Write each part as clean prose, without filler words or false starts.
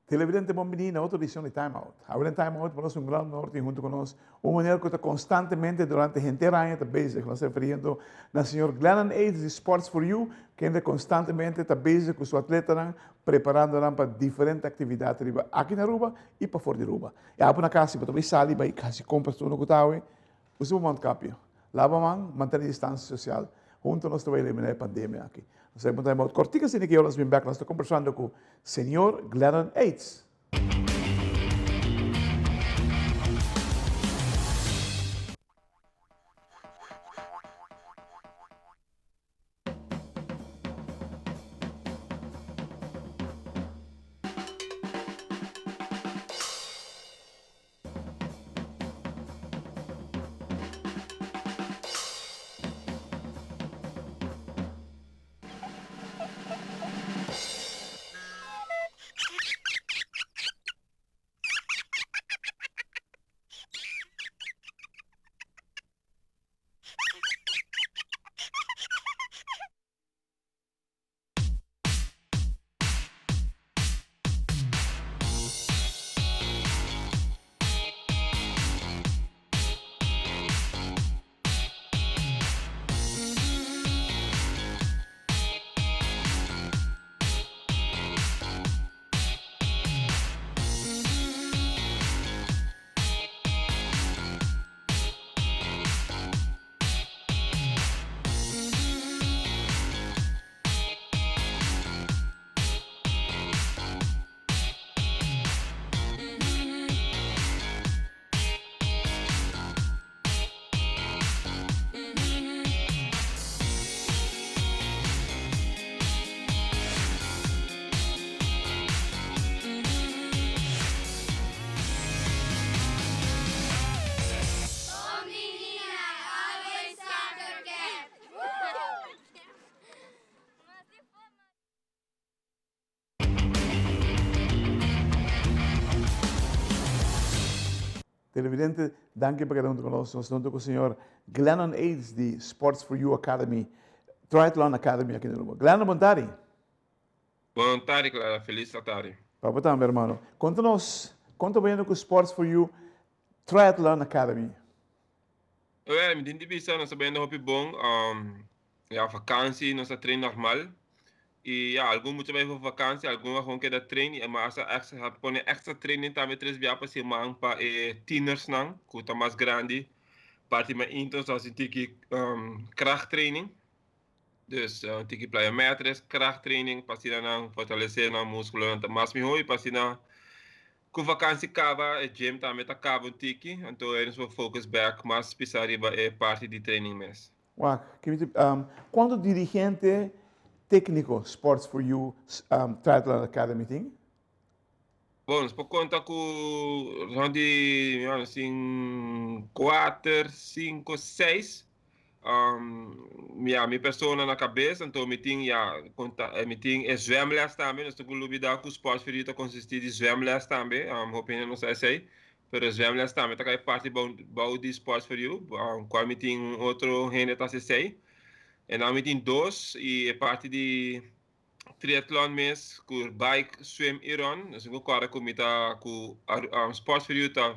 Televidente bon bini na otro edicion di Time Out. Awe den Time Out nos un gran honor tin hunto cu nos un meneer cu ta constantemente durante henter aña ta bezig. Nos ta referiendo na señor Glennon Eads di Sports for You, kende constantemente ta bezig cu su atletanan preparando nan pa diferente actividad riba aki na Aruba y pafor di Aruba. E apo na cas si bo ta bay sali bay haci compras tur no cu ta awe, usa bo mondkapje, laba man, mantene distancia social. Hunto nos ta bay elimina e pandemia aki. Nos ta bay punta e mout cortico asina ki ora nos bin bek nos ta combersando cu Señor Glennon Eads. Televidente, danki pa keda huntu ku nos. Nos ta huntu ku señor Glennon Eads di Sports for You Academy, Triathlon Academy aki na Aruba. Glennon, bon tardi. Bon tardi, Clara. Feliz tardi. Pa bo tambe, hermano. Konta nos, kon ta bayendo ku Sports for You Triathlon Academy? Well, mi tin di bisa nos ta bayendo hopi bon. Ya vakansi nos ta train normal. Y ya, algun mucha bai for vakansi, algun a gewoon keda train y mas a extra, a pone extra training tambe tres bia pa siman pa e tienersnan ku ta mas grandi. Parti mainta nos ta hasi tiki krachttraining. Dus tiki plyometrics, krachttraining pa asina nan fortalece nan musculonan ta mas miho y pa asina ku vakansi kaba e gym tambe ta kaba un tiki, anto nos por focus bek mas pisa riba e parti di training mes. Wak, kuantu dirigente tékniko Sports for You Triathlon Academy tin? Bon, nos por konta ku rond di asin kuater, sinku, seis. Ya, mi persona na kabes, anto mi tin ya konta mi tin e zwemles tambe, nos ta ku lubida ku Sports for You ta konsistí di zwemles tambe, hopi hende no sa esei. Pero zwemles tambe ta kai parti bou di Sports for You, cual mi tin un otro hende ta haci esey. En dan mi tin dos y e parti di triatlon mes cu bike, swim y run. Nos tin cu corda cu mi ta cu Sports for You ta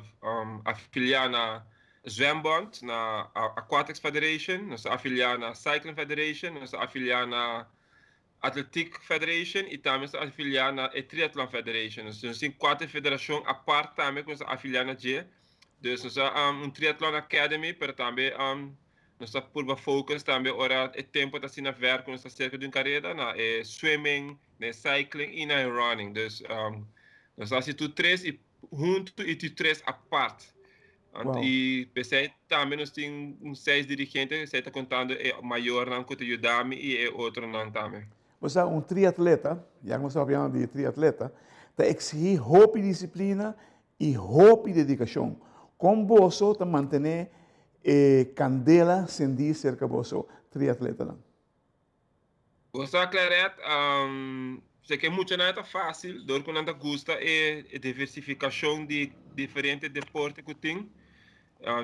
afilia na Zwembond, na Aquatics Federation, nos ta afilia na Cycling Federation, nos ta afilia na Atletiek Federation y tambe nos ta afilia na e Triathlon Federation. Nos tin cuater federacion apart tambe cu nos ta afilia na dje. Dus nos ta un Triathlon Academy, pero tambe nos ta purba focus tambe ora e tempo ta asina ver cu nos ta cerca di un careda na e swimming, na e cycling y na e running. Dus nos ta haci tur tres y hunto y tur tres apart. Anto i p'esei tambe nos tin un seis dirigente, esei ta kontando e mayornan ku ta yuda mi i e otronan tambe. Bo sa, un triatleta, ya ku nos ta papiando di triatleta, ta eksigí hopi disiplina i hopi dedikashon. Kon boso ta mantené e kandela sendí serka boso triatletanan? Bo sa Claret, se ke muchanan e ta fácil dor ku nan ta gusta e diversifikashon di diferente deporte ku tin.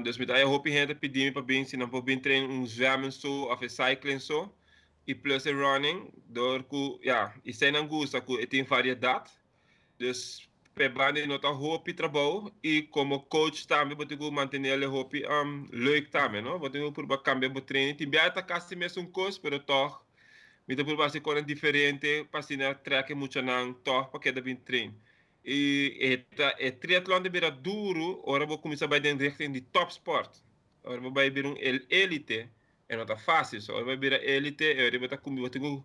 Dus mi ta haya hopi hende ta pidi mi pa bin si nan por bin train un zwemmen so òf e cycling so i plus e running dor ku ya esei nan gusta ku e tin variedat. Dus. P'e banda no ta hopi trabou y como coach tambe bo tin cu mantenele hopi leuk tambe no. Bo tin cu purba cambia bo training. Tin bia ta casi mesun cos pero tog mi ta purba haci cosnan diferente pa asina trek e muchanan tog pa keda bin train. Y e ta e triatlon ta bira duro ora bo cuminsa bay den richting di topsport. Ora bo bay bira un elite e no ta facil. So ora bo bay bira elite e ora bo ta cuminsa bo tin cu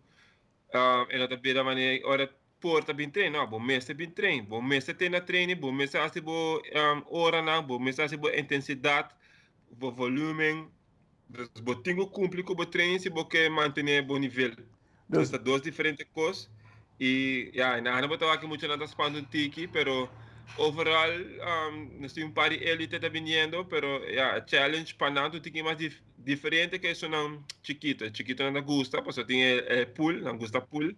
E no ta bira manera ora por ta bin train, no, bo mester bin train, bo mester te na training, bo mester hasi bo oranan, bo mester hasi bo intensidad, bo volumen, dus bo tin ku kumpli ku bo training si bo ke mantene bo nivel. Dus ta dos diferente kos i ya, na bo ta wak muchanan ta spanta un tiki, pero overal nos tin un par di elite ta biniendo, pero ya, challenge pa nan ta un tiki mas Diferente ke esunnan chikito. E chikitonan ta gusta pasobra tin e pool, nan gusta pool.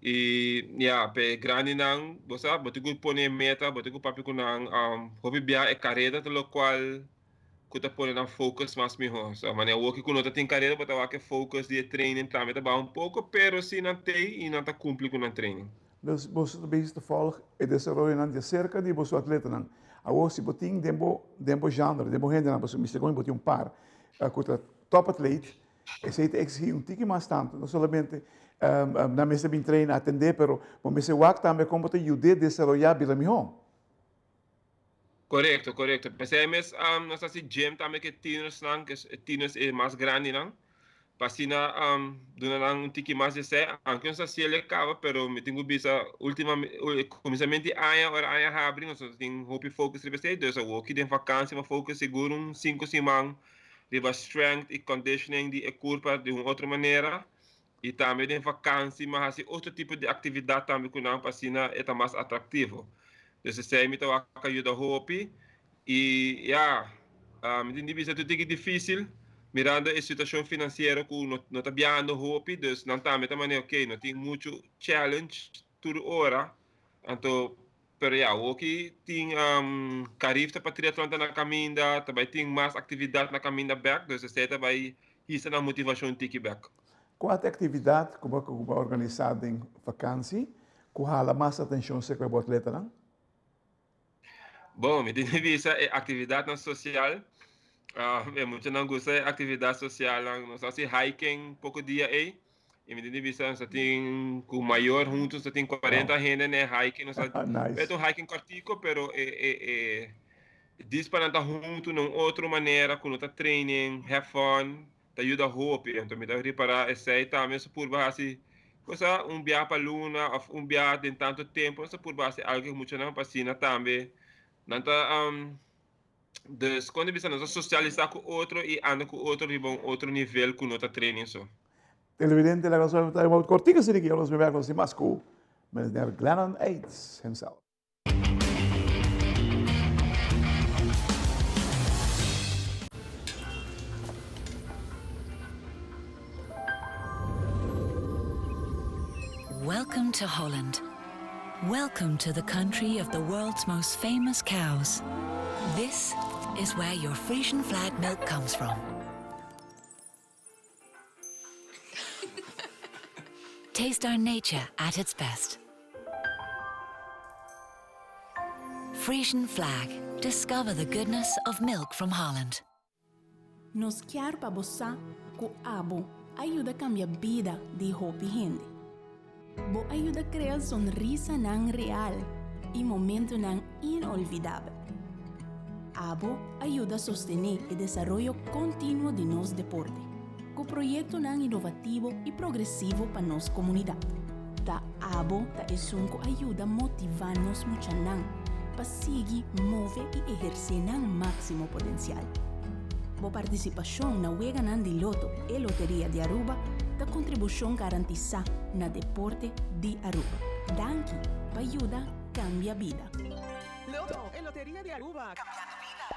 I ya, p'e grandinan, bo sa, bo tin ku pone e meta, bo tin ku papia ku nan. Hopi bia e kareda ta lokual ku ta pone nan focus mas mihó. So, manera awoki ku no ta tin kareda, bo ta wak e focus di e training tambe ta baha un poko, pero si nan t'ei i nan ta kumpli ku nan training. Dus boso ta bezig ta volg e desaroyonan di aserka di boso atletanan. Awor si bo tin den bo den bo genre, den bo hendenan, pasobra mi segun bo tin un par ku ta top atleet, esei ta exigí un tiki mas tantu, no solamente nan mester bin traina, atendé, pero bo mester wak tambe kon bo ta yud'é desaroyá bira mihó. Korekto, korekto. P'esei mes nos ta hasi gym tambe ku e tienersnan, ku e tieners e mas grandinan, pa asina duna nan un tiki mas di esei. Aunke nos ta hasi el e kaba, pero mi tin ku bisa kuminsamentu di aña, ora aña habri, nos no tin hopi focus riba esei. Dus awoki den vakansi mi a focus sigur un sinku siman riba strength i conditioning di e kurpa di un otro manera. I tambe den vakansi mi a hasi otro tipo di aktividat tambe ku nan pa asina e ta mas atraktivo. Dus esei mi ta wak a yuda hopi. I ya, mi tin di bisa tur tiki difísil mirando e situashon finansiero ku no no ta biahando hopi, dus nan tambe ta manera ok no tin muchu challenge tur ora. Anto pero ya awoki tin Carifta pa triatlon ta na kaminda, ta bai tin mas aktividat na kaminda bèk, dus esei ta bai hisa nan motivashon tiki bèk. Kua ta e aktividat ku bo ku bo a organisá den vakansi ku hala mas atenshon serka bo atletanan? Bon, mi tin di bisa e aktividatnan sosial. E muchanan gusta e aktividat sosialnan. Nos a hasi hiking poko dia ei. I mi tin di bisa nos a tin ku mayor huntu nos a tin 40 hende na e hiking. Nos a Nice. un hiking kòrtiku pero e e e dis pa nan ta huntu na un otro manera ku no ta training, have fun. Ta yuda hopi. Anto mi ta ripará esei tambe nos a purba hasi cosa un biaha pa luna òf un biaha den tantu tempu nos a purba hasi algu ku muchanan pa asina tambe nan ta dus kon di bisa nos ta sosialisá ku otro i anda ku otro riba un otro nivel ku no ta training so. Televidente laga nos wak un time out kortiko asina ki nos bèk nos tin mas ku Meneer Glennon Eitz himself. Welcome to Holland. Welcome to the country of the world's most famous cows. This is where your Frisian flag milk comes from. Taste our nature at its best. Frisian Flag. Discover the goodness of milk from Holland. Nos kier pa bo sa ku abo a yuda kambia bida di hopi hende. Bo a yuda krea sonrisanan real i momentunan inolvidabel. Abo a yuda sostené e desaroyo kontinuo di nos deporte, ku proyektonan inovativo i progresivo pa nos komunidat. Ta abo ta esun ku a yuda motivá nos muchanan pa sigui move i ehersé nan máksimo potensial. Bo partisipashon na Weganan di Loto e Loteria di Aruba ta kontribushon garantisá na deporte di Aruba. Danki pa yuda kambia bida. Loto e Loteria di Aruba, cambiando bida.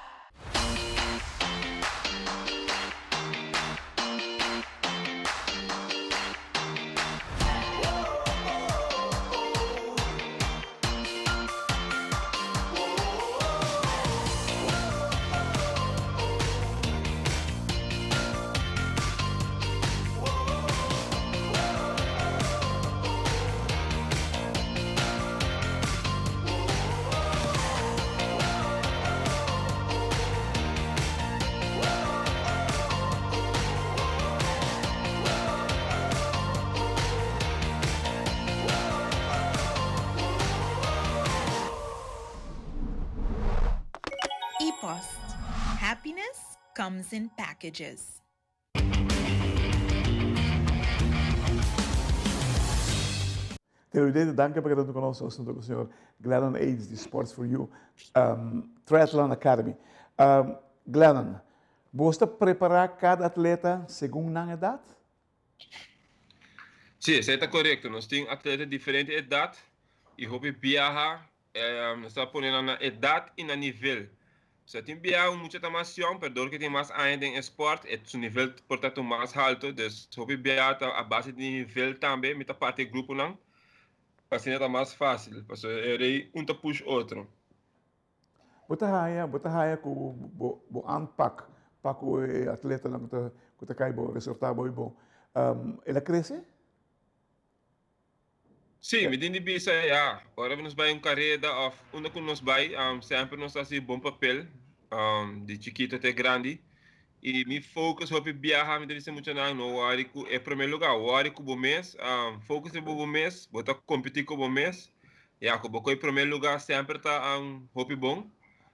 comes in packages. Televidente, danki pa keda huntu ku nos. Nos huntu ku señor Glennon Aids di Sports for You Triathlon Academy. Glennon, bo ta prepará kada atleta segun nan edat? Sí, esei ta korekto. Nos tin atleta diferente edat i hopi biaha Nos ta pone nan na edat i na nivel. Osea tin bia un mucha ta mas yòn, pero dor ke tin mas aña den e spòrt, e su nivel por ta tur mas haltu. Dus hopi bia ta a base di nivel tambe mi ta parti e gruponan, pa asina ta mas fásil, pasobra e rei un ta push otro. Bo ta haña, bo ta haña ku bo bo aanpak pa ku e atletanan ku ta ku ta kai bo resortá bo i bo, el a krese? Sí, mi tin di bisa ya. Ora nos bai un kareda òf unda ku nos bai, semper nos ta hasi bon papel, di chikito te grandi. I mi focus hopi biaha, mi ta bisa muchanan, no wòri ku e promé lugá, wòri ku bo mes, focus riba bo mes, bo ta kompetí ku bo mes. Ya, ku bo kohe promé lugá semper ta hopi bon,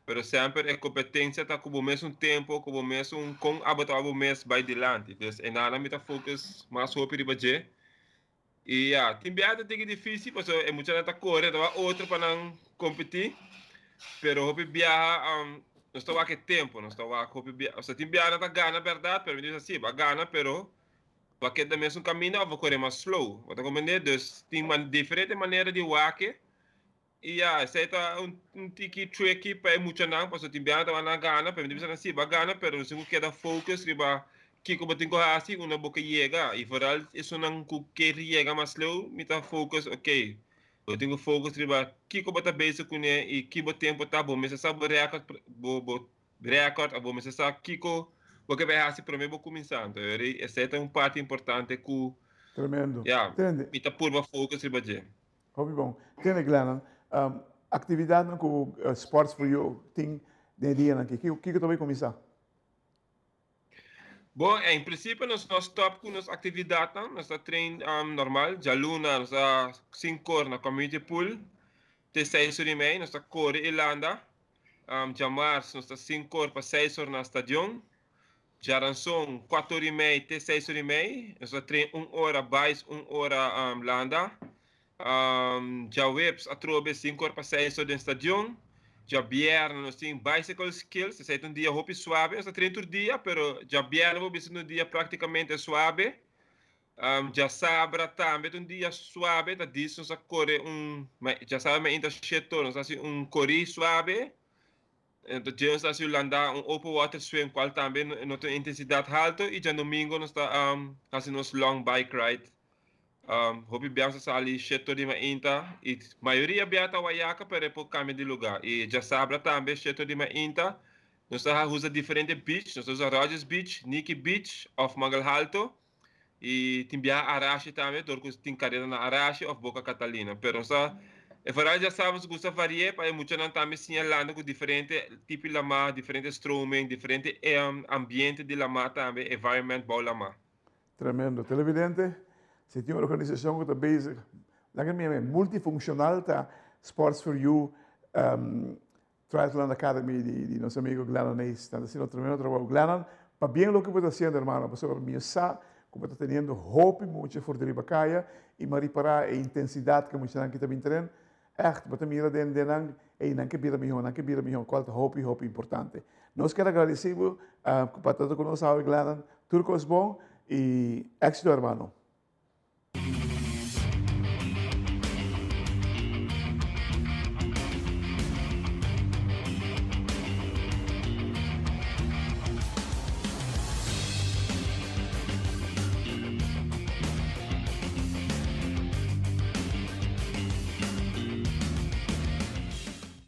pero semper e kompetensia ta ku bo mes un tempu, ku bo mes un kon abo ta bo mes bai dilanti. Dus enanan mi ta focus mas hopi riba dje. I ya, tin biaha ta tiki difícil pasobra e muchanan ta kore, ta wak otro pa nan kompetí, pero hopi biaha nos ta wak e tempu, nos ta wak hopi biaha, osea tin biaha nan ta gana bèrdat, pero mi ta bisa si, bo a gana pero bo a keda mesun kaminda òf bo a kore mas slow, bo ta komprendé? Dus tin diferente manera di wak e, i ya, esei ta un tiki tricky pa e muchanan, pasobra tin biaha nan ta wak nan a gana, pero mi ta bisa nan si, bo a gana pero nos tin ku keda focus riba kiko bo tin ku hasi unda bo ke yega i vooral esunnan ku ker yega mas leu mi ta focus ok bo tin ku focus riba kiko bo ta bezig kuné i ki bo tempo ta bo mester sa bo record bo bo record of bo mester sa kiko bo ke bai hasi prome bo kuminsá anto esei ta un parti importante ku Tremendo. ya mi ta purba focus riba dje. Hopi bon. Tene Glennon, actividadnan ku Sports for You tin den e dianan aki, kiko ta bai kuminsá? Bon, en principio nos no stop cu nos actividadnan, nos ta train normal, djaluna nos ta sinkor na community pool te seis or y mei, nos ta core y landa, djamars nos ta sinkor pa seis or na stadion, djaranson cuater or y mei te seis or y mei, nos ta train un ora bais un ora landa, Djaweps atrobe sinkor pa seis or den stadion. Djabièrnè nos tin bicycle skills, esei ta un dia hopi suabe. Nos ta train tur dia, pero djabièrnè bo bisa ta un dia praktikamente suabe. Djasabra tambe ta un dia suabe, ta dis nos a kore un, djasabra mainta sheto nos a hasi un korí suabe. Enton dje nos ta hasi un landa, un open water swim, kual tambe no ta un intensidat halto. I djadomingo nos ta hasi nos long bike ride. Hopi bia sa sali sheto di mainta y mayoria bia ta Wayaca pero e por cambia di lugar y djasabra tambe sheto di mainta nos ta usa diferente beach, nos ta usa Rogers Beach, Nikki Beach of Mangel Halto y tin bia Arashi tambe dor cu tin carera na Arashi of Boca Catalina pero nos ta e vooral djasabra nos gusta varie pa e muchanan tambe siña landa cu diferente tipo di lama, diferente stroming, diferente ambiente di lama tambe, environment bou lama. Tremendo. Televidente, si tin un organisacion cu ta bezig, laga mi yama multifunccional ta Sports for You Triathlon Academy di nos amigo Glennon Hayes. Nan ta haciendo tremendo trabou. Glennon, pabien loke bo ta haciendo hermano, pasobra mi sa cu bo ta teniendo hopi mucha for di riba caya y mi a ripara e intensidad cu e muchanan aki ta bin tren. Echt, bo ta mira den den nan, ey, nan ke bira mihó, nan ke bira mihó, cual ta hopi, hopi importante. Nos kier agradeci bo pa ta cu nos awe, Glennon. Tur cos bon y exito, hermano.